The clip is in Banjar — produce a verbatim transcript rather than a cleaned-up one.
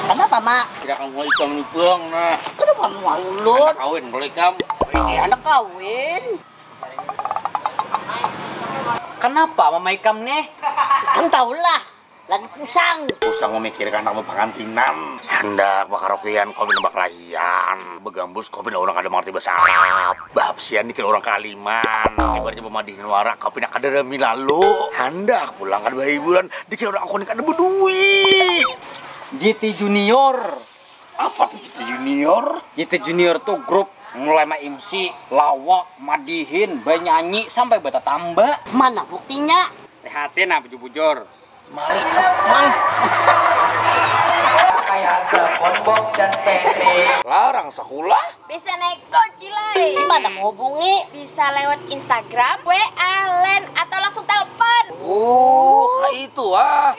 Kenapa, Mak? Tidak kamu ikam lubang nah. Kenapa mau ulut? Kawin kalau ikam. Eh, anak kawin. Kenapa mama ikam nih? Kan tahulah, lagi pusang. Usah memikirkan anak pengantinan. Hendak bakaraokean kau bin bakalahian. Begambus kau bin orang kada mengerti bahasa Arab. Bahapsian dikira orang Kaliman. Ibaratnya pemadihin warak kau pina kada rami lalu. Hendak pulang kada berhiburan dikira orang aku ni kada berduit. J T Junior. Apa tuh J T Junior? J T Junior tuh grup mulai ma-M C, lawak, madihin, banyanyi sampai batatamba. Mana buktinya? Lihatin nah bujur-bujur. Maling kepang. Kayak ada bonbok dan pete. Larang sekolah. Bisa naik Gojek lai. Mana menghubungi? Bisa lewat Instagram, W A, line, atau langsung telepon. Oh, kayak itu ah.